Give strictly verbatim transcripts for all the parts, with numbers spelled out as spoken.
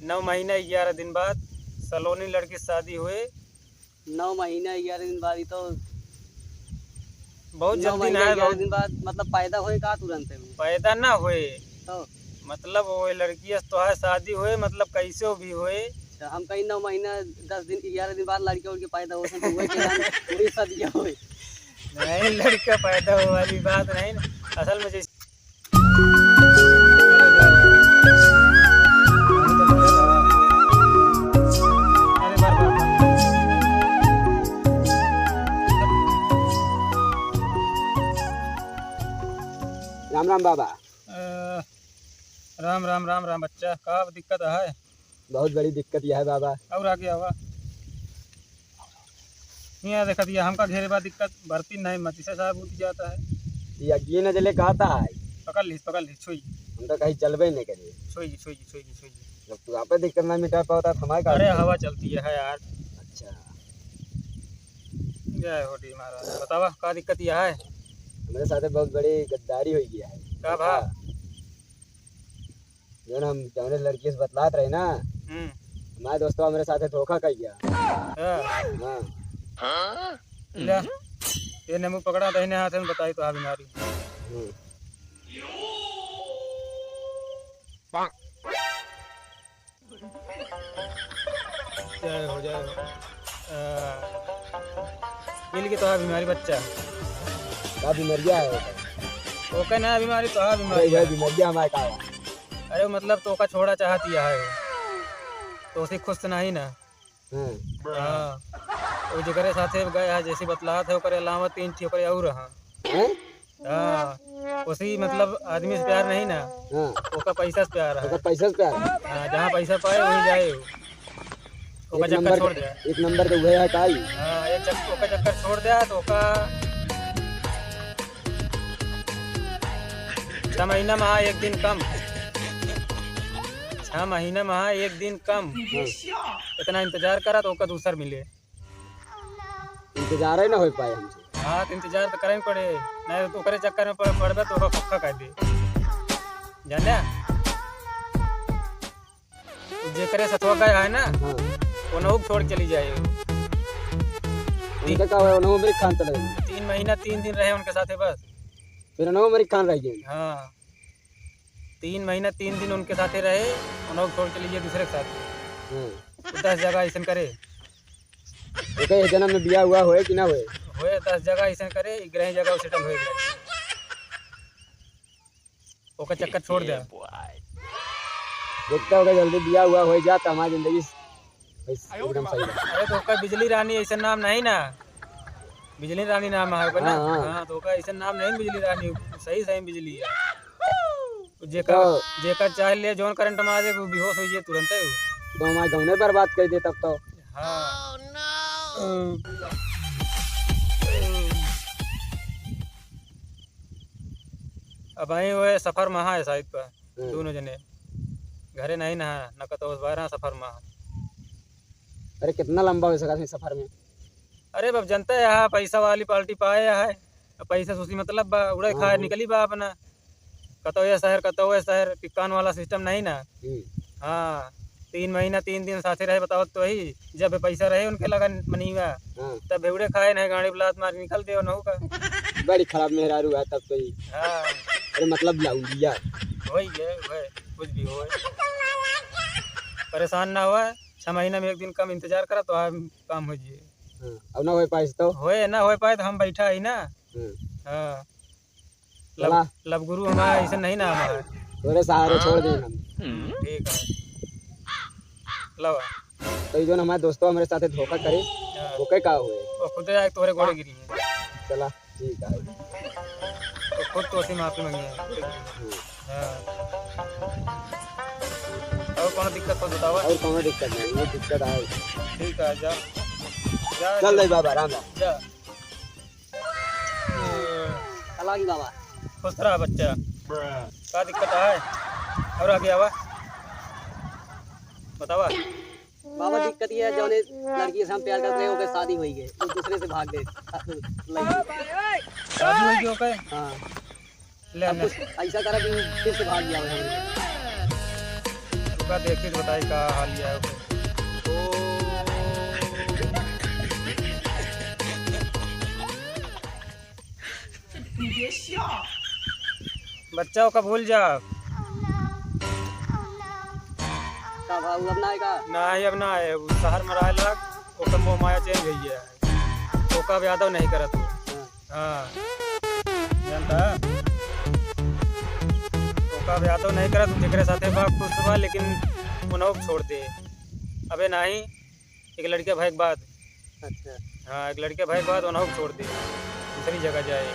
नौ महीना ग्यारह दिन बाद सलोनी लड़की से शादी हुए। नौ महीना ग्यारह दिन बाद, ई तो बहुत नौ जल्दी महीना ना है, ग्यारह बहुत दिन बाद, मतलब, पैदा होए का तुरंत है वो? पैदा ना होए। तो? मतलब, वो लड़की से तोहार शादी होए, मतलब, कैसे भी होए। अच्छा, हम कहीं नौ महीना, दस दिन, ग्यारह दिन बाद लड़के उनके पैदा होते हैं, तो वही के बाद पूरी शादी होए। नहीं, लड़का पैदा होए वाली बात नहीं ना। असल में जैसे राम राम बाबा। अ, राम राम, राम राम बच्चा, का दिक्कत है? बहुत बड़ी दिक्कत यह है बाबा। और आगे आवा। हियाँ देखत हिया, हमका घेरे बा दिक्कत, बरती नहीं मची से साहब उठ जाता है। ये अग्गी न जले कहता है। पकड़ लीस, पकड़ लीस, छुई। हम तो कहीं चलबे नहीं करे। छुई, छुई, छुई, छुई। जब तू आपे दिक्कत ना मिटा पावता, तो हमारे का अरे दिक्कत? हवा चलती है यार। अच्छा। जय हो डी महाराज। बतावा, का दिक्कत यह है? हमारे साथ बहुत बड़ी गद्दारी हो गया है। का भा? जौन हम जौने लड़की से बतलात रहे ना, हम्म। हमारे दोस्तवा हमरे साथे धोखा कर गया। हाँ। हाँ। ले, ये नींबू पकड़ा, दहिने हाथ में बताई तो आ बीमारी। हम्म। जय हो, जय हो। आ, मिल के तो आ बीमारी बच्चा। का बीमारिया है? ओके ना बीमारी तो आ अरे बीमारी ये है। बीमारिया हमारे का है? अरे मतलब तोका छोड़ा चाहती है, तो उसे खुश नहीं ना। हम्म। हाँ। वो जेकरे साथे गए है, जैसे बतलात है, ओकरे अलावा तीन ठी ओकरे और हैं। हैं? हाँ। उसी मतलब आदमी से प्यार नहीं ना, हाँ। ओका पैसा से प्यार है। ओका पैसा से प्यार है? हाँ, जहाँ पैसा पाए वहीं जाए वो। ओका एक चक्कर नंबर छोड़ के, दे। एक नंबर के उहे है काई? हाँ, एक चक्कर, ओका चक्कर छोड़ दे तो ओका छह महीना में हाँ एक दिन कम। छह महीना में हाँ एक दिन कम। हाँ। इतना इंतजार करा तो ओका दूसर मिले। इंतजार ही ना हो पाए हमसे। हाँ, तो इंतजार तो करे पड़े, नहीं तो ओकरे चक्कर में पड़, पड़बे तो ओका पक्का कर दे। जाने? जेकरे सथवा गए है ना, हाँ। उनहू के छोड़ के चली जाए। उनका का हुआ? उनहू अमीर खान चले गए। तीन महीना तीन दिन रहे उनके साथे बस। फिर उनहू अमीर खान रह गए। हाँ। तीन महीना तीन दिन उनके साथे रहे, उनहू के छोड़ के चली जाए दूसरे के साथ। हाँ। तो दस जगह ऐसन करे। ओके, ये जन्म में बिया हुआ होए कि ना होए? होए, दस जगह ऐसन करे, ग्यारह जगह सेटल होए गए। ओकर चक्कर छोड़ दे। देखता होगा जल्दी बिया हुआ हो जाता, हमारी जिंदगी बस एकदम सही रहे। अरे तो ओकर बिजली रानी ऐसा नाम नहीं ना, बिजली रानी नाम है ओकर ना। हाँ, हाँ। हाँ, तो ओकर ऐसा नाम नहीं बिजली रानी, सही सही बिजली है। जेकर, तो जेकर चाह ले जौन करंट मार दे, वो बेहोश हो जाए तुरंत है वो। तो हमारे गौने बर्बाद कर दे तब तो। हाँ। अब आई हुए सफर में है शायद पर। हम्म। दोनों जने घरे नहीं ना, न कतौ बाहर सफर में। अरे, कितना लंबा हो सका है सफर में? अरे, अब जनता है, यहाँ पैसा वाली पार्टी पाए है, अब पैसा से उसी मतलब बा, उड़े हाँ, खाए हाँ। निकली बा अपना, कतौ ये शहर, कतौ ये शहर, टिकान वाला सिस्टम नहीं ना। हम्म। हाँ, तीन महीना, तीन दिन साथे रहे, बताओ तो ही, जब पैसा रहे उनके लगा मनीवा, हाँ। तब भेवड़े खाए नहीं, गाड़ी ब्लात मार निकल दे, नहु का। बड़ी खराब मेहरारू है तब तो ही। हाँ। अरे मतलब लौंडिया। वही है, वही, कुछ भी हो। परेशान ना हुआ, छह महीना में एक दिन कम इंतजार करा तो आ काम हो जाए। हाँ, अब ना हो पाए तो? होए, ना हो पाए तो हम बैठा ही ना। हम्म। हाँ। चला। लब-, लब गुरु हमारा ऐसे नहीं ना हमारा। तोरे सहारे छोड़ दे हम। ठीक है। लवा। तो ये जो हमारे दोस्तों हमारे साथ धोखा करे, हाँ। ओके का हुए? वो खुद जाए तोरे गोड़े गिरी है। चला, ठीक है। तो खुद तो उसी माफी मांगी है। हम्म। हाँ। और कौन दिक्कत को बतावा? और कौन दिक्कत नहीं, ये दिक्कत आए। ठीक है, जा। जा, चल जा। रे बाबा, राम राम। जा। ए, अलग ही बाबा। खुश रहा बच्चा। का दिक्कत है? और आगे आवा। बतावा। बाबा, दिक्कत ये है, जौने लड़की से हम प्यार करते रहे, ओके शादी होई गए, वो दूसरे से भाग गए। लड़की। शादी होई गई ओके? हाँ। ले, अब ले। कुछ ऐसा करा कि फिर से भाग गया हो। देखिए तो बताई का हाल है। ओ। बच्चा ओका भूल जा। का भाऊ, अब ना आए का? नाही, अब ना आए। उ शहर में रहे लाग, ओकर मोह माया change होइ गया है। ओका अब यादव नहीं करत हो। हाँ। हाँ। जानता? ओका अब यादव नहीं करत, जेकरे साथे बा खुश बा, लेकिन उन्हों छोड़ दे। अबे नाही, एक लड़के भाई के बाद। अच्छा। हाँ, एक लड़के भाई के बाद उन्हों छोड़ दे, दूसरी जगह जाए।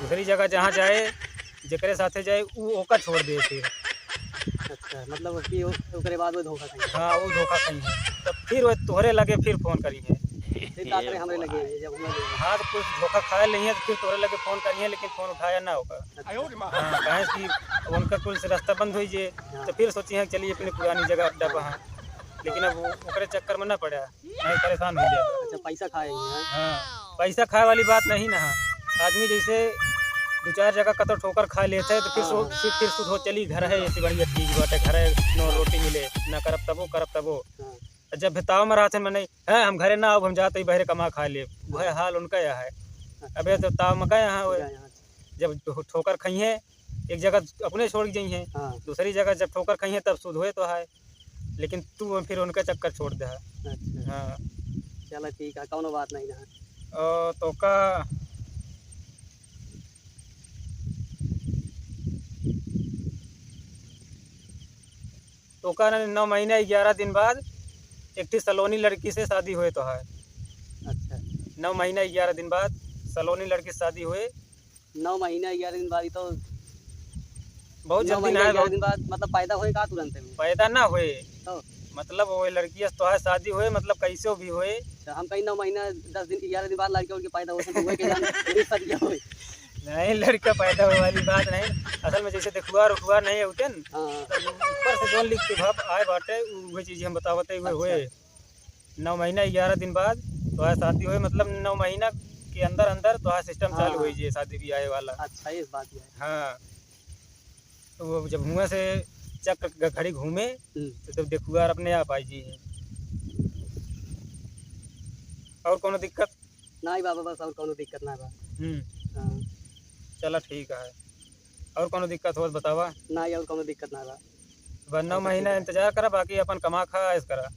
दूसरी जगह जहाँ जाए, जेकरे साथे जाए, उ ओका छोड़ दे फिर। अच्छा, मतलब कि ओ-, ओकरे बाद वो धोखा खाई। हाँ, वो धोखा खाई है। तब फिर वो तोहरे लगे फिर फोन करी है। फिर का करे हमरे लगे, जब हम लोग हाँ, तो कुछ धोखा खाए नहीं है, तो फिर तोहरे लगे फोन करी है, लेकिन फोन उठाया ना होगा। अच्छा। हाँ, काहे कि उनका कुल से रास्ता बंद हुई जे, हाँ। तो फिर सोची है, चलिए अपनी पुरानी जगह अड्डा पर, हाँ। लेकिन अब वो ओकरे चक्कर में ना पड़ा। नहीं, परेशान हो जाएगा। अच्छा, पैसा खाए ही हैं। हाँ, पैसा खाए वाली बात नहीं ना है। आदमी जैसे दो चार जगह कतो ठोकर खा लेते हैं, तो फिर सो-, हाँ। फिर, फिर सुध हो चली, घर है, ऐसी बढ़िया चीज बात है, घर है, नौ रोटी मिले, ना करब तबो, करब तबो। हाँ। जब भेताव में रहते हैं, मैं नहीं, "हैं, हम घरे ना आउब, हम जाते ही बहरे कमा खा लेब।" वह हाँ। हाल उनका यह है। अच्छा। अबे तो ताव में का यहाँ हुए? उनका यहाँ। जब ठो-, ठोकर खइहें, एक जगह अपने छोड़ के जइहें, हाँ। दूसरी जगह जब ठोकर खइहें, तब सुध होए तो है, लेकिन तू फिर उनका चक्कर छोड़ दे है। अच्छा। हाँ। चला ठीक है, कौनो बात नहीं ना। ओ, तो का तो का ना, नौ महीना ग्यारह दिन बाद एक ठे सलोनी लड़की से शादी होए तो है। अच्छा। नौ महीना ग्यारह दिन बाद सलोनी लड़की से शादी होए। नौ महीना ग्यारह दिन बाद, ये तो बहुत नौ जल्दी महीना ना है, ग्यारह बहुत दिन बाद, मतलब, पैदा होए का तुरंत में? पैदा ना होए। तो? मतलब, वो लड़की से तो है शादी होए, मतलब, कैसे भी होए। तो हम कहीं नौ महीना दस दिन, ग्यारह दिन बाद लड़के उनके पैदा हो सकते, वही के जान, बीस साल क्या होए। नहीं, लड़का पैदा होए वाली बात नहीं। असल में जैसे देखुआर उखुआर नहीं होते न, हाँ, हाँ। तो ऊपर से जौन लिख के भाप आए बाटे, उ-, उहे चीज हम बतावत है, उहे अच्छा। होए। नौ महीना ग्यारह दिन बाद तोहार शादी होए, मतलब नौ महीना के अंदर अंदर तोहार system हाँ, चालू हाँ। होई जे शादी ब्याह वाला। अच्छा, ये बात है। हाँ। तो वो जब हुआं से चक्र ग-, घड़ी घूमे, हम्म। तो तब देखुआर अपने आप आई जी। और कोनो दिक्कत? नाही बाबा, बस और कौनो दिक्कत ना बा। हम्म। हाँ। चला ठीक है। और कौनो दिक्कत हो तो बतावा। नाही, और कौनो दिक्कत ना बा। बस नौ और तो महीना ठीक है। इंतजार करा, बाकी अपन कमा खा ऐश करा।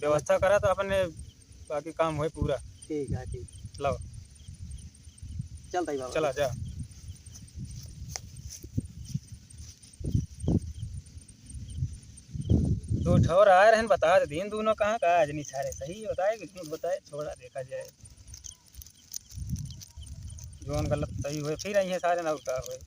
व्यवस्था करा तो अपन बाकी काम होए पूरा। ठीक है, ठीक। लाओ। चलता ही बाबा। चला जा। दो ठौर आए रहन, बता दे दिन दोनों कहाँ का आज नहीं सारे सही बताए कि झूठ बताए, छोड़ा देखा जाए। जौन गलत सही हुए, फिर अइहें सारे ना का हुए।